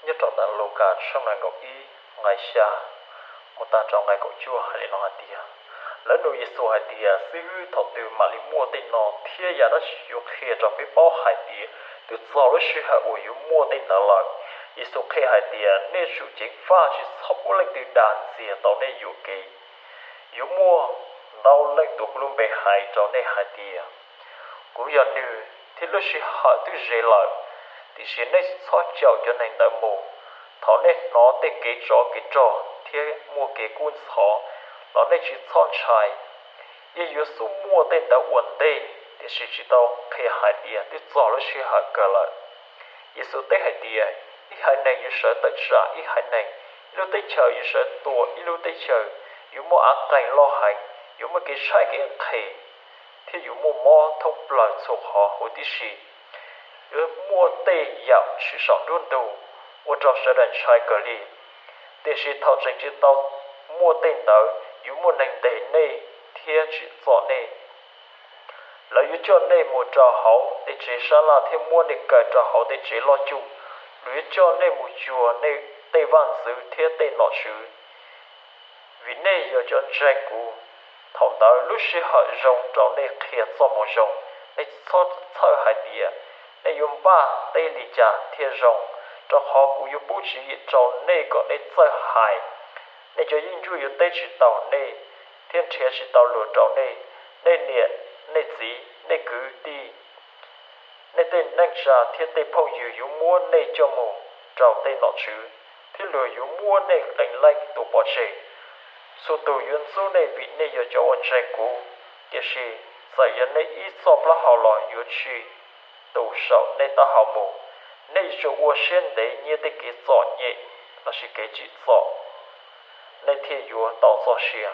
Nyob rau ntawm Lukas tshooj nees nkaum ib nqai xya mus tag rau nqai kaum cuaj hais li no hais tias, lawv nug Yexus hais tias, Xib hwb, thaum twg mam li muaj tej no, thiab yam dab tsi yuav qhia rau peb paub hais tias twb txog lub sij hawm uas yuav muaj tej ntawd lawm? Yexus qhia hais tias, Nej tsum ceev faj, tsis txhob pub leej twg dag ntxias tau nej yuam kev. Yuav muaj ntau leej tuav kuv lub npe hais rau nej hais tias, Kuv yog nws, thiab lub sij hawm twb ze lawm. Tiam sis nej tsis txhob caum cov neeg ntawd mus. Thaum nej hnov tej kev tsov kev rog thiab muaj kev kub ntxhov los nej tsis txhob ntshai. Yeej yuav xub muaj tej ntawd ua ntej, tiam sis tsis tau qhia hais tias twb txog lub sij hawm kawg lawm. Yexus teb hais tias, Ib haiv neeg yuav sawv tawm tsam ib haiv neeg, ib lub teb chaws yuav sawv tua ib lub teb chaws. Yuav muaj av qeeg loj heev, yuav muaj kev tshaib kev nqhis, thiab yuav muaj mob thoob plaws txhua qhov huv tib si. Yuav muaj tej yam tshwm saum nruab ntug ua rau sawv daws ntshai kawg li. Tiam sis thaum tseem tsis tau muaj tej ntawd, yuav muaj neeg ntes nej thiab tsim txom nej. Lawv yuav coj nej mus rau hauv tej tsev sab laj thiab muab nej kaw rau hauv tej tsev loj cuj. Lawv yuav coj nej mus cuag tej vaj ntxwv thiab tej nom tswv, vim nej yog cov ntseeg kuv. Thaum ntawd lub sij hawm zoo rau nej qhia txoj moo zoo. Nej tsis txhob txhawj hais tias nej yuav npaj teb li cas thiaj zoo, rau qhov kuv yuav pub tswv yim rau nej kom nej txawj hais. Nej cov yeeb ncuab yuav teb tsis taus nej, thiab nrhiav tsis tau luag rau nej. Nej niam, nej txiv, nej kwv tij, nej tej neej tsa thiab tej phooj ywg yuav muab nej coj mus rau tej nom tswv, thiab luag yuav muab nej qee leej tua pov tseg. Txhua tus yuav ntxub nej vim nej yog cov uas ntseeg kuv. Tiam sis txawm yog nej ib txoj plaub hau los yuav tsis tu saum nej taub hau mus. Nej yuav tsum ua siab ntev nyiaj tej kev txom nyem lossis kev tsim txom, nej thiaj yuav tau txoj sia.